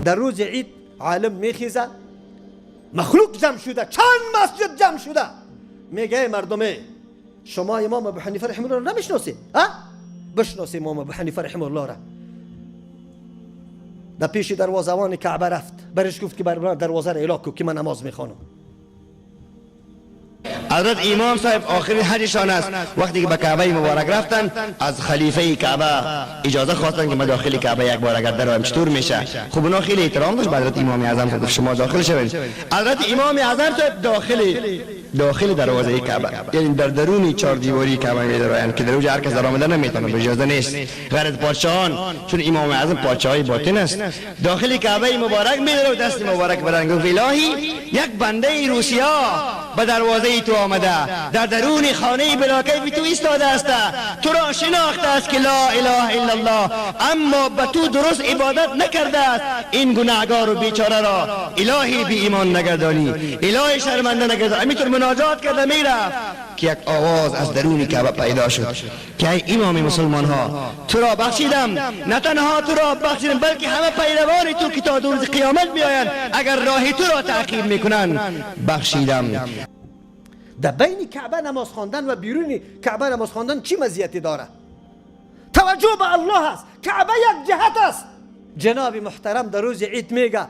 در روز عید عالم میخیزه، مخلوق جمع شده، چند مسجد جمع شده، میگه ای مردمه، شما امام ابو حنیفه رحمه الله را نمیشناسی؟ ها، بشناسی امام ابو حنیفه رحمه الله را. در پیش دروازه‌وان کعبه رفت، برش گفت که بر من دروازه را اعلا کو که من نماز میخوانم. حضرت امام صاحب آخرین حجشان است. وقتی که به کعبه مبارک رفتن، از خلیفه کعبه اجازه خواستن که ما داخل کعبه یک بار اگر درویم چطور میشه؟ خب اونا خیلی احترام داشت به حضرت امام اعظم. گفت شما داخل شوید. حضرت امام اعظم صاحب داخل دروازه کعبه، یعنی در درون چهار دیواری کعبه میدرویند که در اونجا هر کس در آمده نمیتونه، به اجازه نیست غیر از پادشاهان، چون امام اعظم پادشاهی باطن است. داخل کعبه مبارک میدره و دست مبارک بلند گفت: الهی، یک بنده روسیا به دروازه تو آمده، در درون خانه بلاکیف تو ایستاده است، تو را شناخته است که لا اله الا الله، اما به تو درست عبادت نکرده است. این گناهگار و بیچاره را الهی بی ایمان نگردانی، الهی شرمنده نگردانی. همینطور مناجات کرده میرفت که یک آواز از درون کعبه پیدا شد که ای امام مسلمان ها، تو را بخشیدم. نه تنها تو را بخشیدم، بلکه همه پیروان تو که تا روز قیامت بیایند، اگر راه تو را تعقیب میکنند، بخشیدم. در بین کعبه نماز خواندن و بیرون کعبه نماز خواندن چی مزیتی داره؟ توجه به الله است. کعبه یک جهت است. جناب محترم در روز عید میگه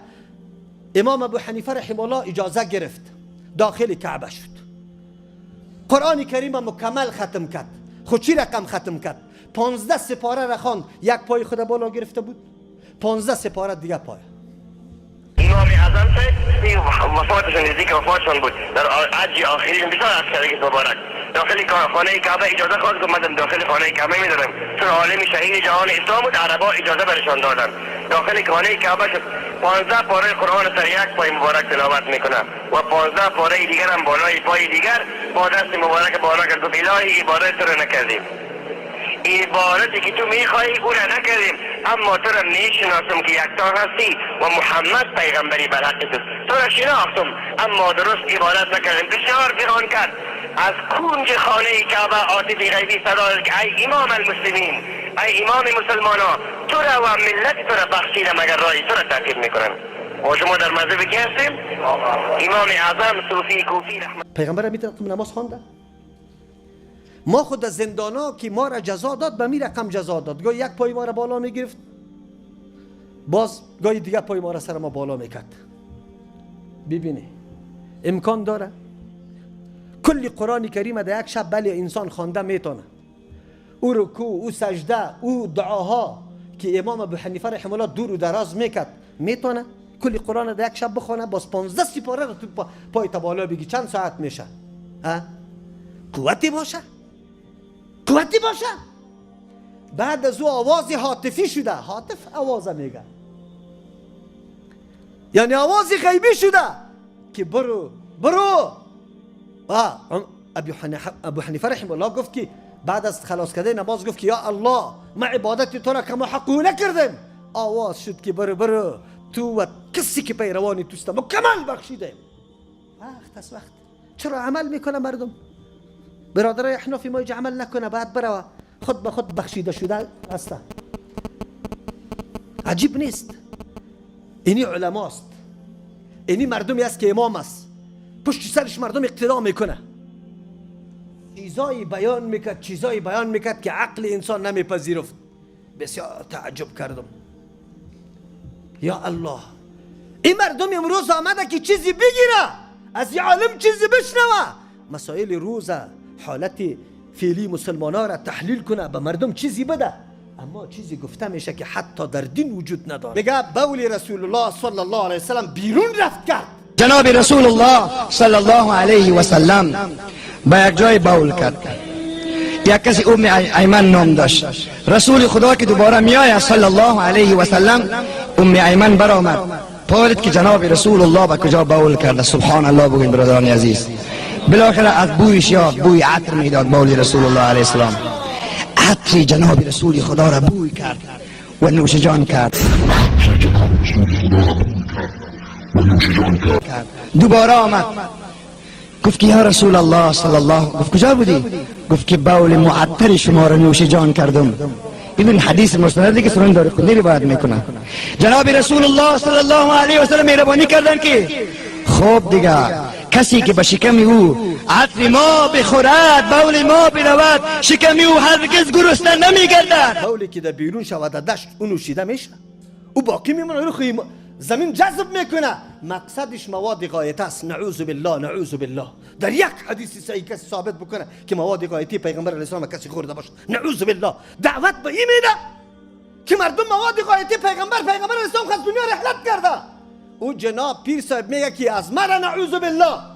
امام ابو حنیفه رحمه الله اجازه گرفت، داخل کعبه شد، قرآن کریم مکمل ختم کرد. خود چی رقم ختم کرد؟ 15 سپاره را خواند. یک پای خود بالا گرفته بود، 15 سپاره دیگه پای امام اعظم صاحب وفاتشون، نزدیک وفاتشون بود، در حج آخریشون، بسیار از مبارک، داخل خانه کعبه اجازه خواست که من داخل خانه کعبه میدارم، چون عالم شهید جهان اسلام بود. عربا اجازه برشان دادن. داخل خانه کعبه شد، 15 پاره قرآن سر یک پای مبارک تلاوت میکنه و 15 پاره دیگر هم بالای پای دیگر با دست مبارک بالا کرد. گفت: الهی، عبادت تو رو نکردیم، عبادتی که تو میخواهی او را نکردیم، اما تو را میشناسم که یکتا هستی و محمد پیغمبری بر حق توست. تو را شناختم اما درست عبادت نکردیم. بسیار فغان کرد. از کنج خانه کعبه هاتف غیبی صدا داد که ای امام المسلمین، ای امام مسلمان ها، تو را و ملت تو را بخشیدم اگر رای تو را تعقیب میکنن. و شما در مذهب کی هستیم؟ امام اعظم صوفی کوفی رحمت پیغمبر میتونه نماز خوانده. ما خود از زندانا که ما را جزا داد، به می رقم جزا داد. گاهی یک پای ما را بالا میگرفت، باز گاهی دیگه پای ما را سر ما بالا میکرد. ببینی امکان داره کلی قرآن کریم در یک شب؟ بله، انسان خوانده میتونه. او رکوع، او سجده، او دعاها که امام ابو حنیفه رحمه الله دور و دراز میکرد، میتونه کلی قرآن در یک شب بخونه؟ باز 15 سپاره رو تو پای تا بالا بگی، چند ساعت میشه؟ ها، قوتی باشه، قوتی باشه. بعد از او آواز هاتفی شده. هاتف آواز میگه، یعنی آواز غیبی شده که برو برو. ابو حنیفه رحمه الله گفت که بعد از خلاص کردن نماز گفت که یا الله، ما عبادت تو را کما حقه نکردم. آواز شد که برو برو، تو و کسی که پیروانی توست مکمل بخشیده. وقت از وقت چرا عمل میکنه مردم؟ برادرای احنافی ما عمل نکنه، بعد برو خود به خود بخشیده شده است. عجیب نیست؟ اینی علماست، اینی مردمی است که امام است، پشت سرش مردم اقتدا میکنه. چیزایی بیان میکرد، چیزایی بیان میکرد که عقل انسان نمیپذیرفت. بسیار تعجب کردم. یا الله، این مردم امروز آمده که چیزی بگیره از یه عالم، چیزی بشنوه، مسائل روز، حالت فعلی مسلمان ها را تحلیل کنه، به مردم چیزی بده، اما چیزی گفته میشه که حتی در دین وجود نداره. میگه بول رسول الله صلی الله علیه وسلم بیرون رفت کرد. جناب رسول الله صلی الله علیه و سلم به یک جای بول کرد. یک کسی ام ایمن نام داشت. رسول خدا که دوباره میآید صلی الله علیه و سلم، ام ایمن برآمد، پارید که جناب رسول الله به کجا بول کرده. سبحان الله بگوین برادران عزیز. بالاخره از بویش یافت. بوی عطر میداد بول رسول الله علیه السلام. عطر جناب رسول خدا را بوی کرد و نوش جان کرد. دوباره آمد، گفت که یا رسول الله صلی الله. گفت کجا بودی؟ گفت که بول معطر شما را نوش جان کردم. ببین، حدیث مستندی که سنن دارقطنی روایت میکنه. جناب رسول الله صلی الله علیه و سلم مهربانی کردن که خب دیگه، کسی که به شکم او عطر ما بخورد، بول ما برود، شکم او هرگز گرسنه نمیگردد. بولی که در بیرون شود، در دشت، او نوشیده میشه، او باقی میمونه، رو خیلی زمین جذب میکنه. مقصدش مواد غایطه است. نعوذ بالله، نعوذ بالله. در یک حدیث صحیح کسی ثابت بکنه که مواد غایطی پیغمبر علیه السلام کسی خورده باشه. نعوذ بالله. دعوت به این میده که مردم مواد غایطی پیغمبر علیه السلام از دنیا رحلت کرده. او جناب پیر صاحب میگه که از مرا نعوذ بالله.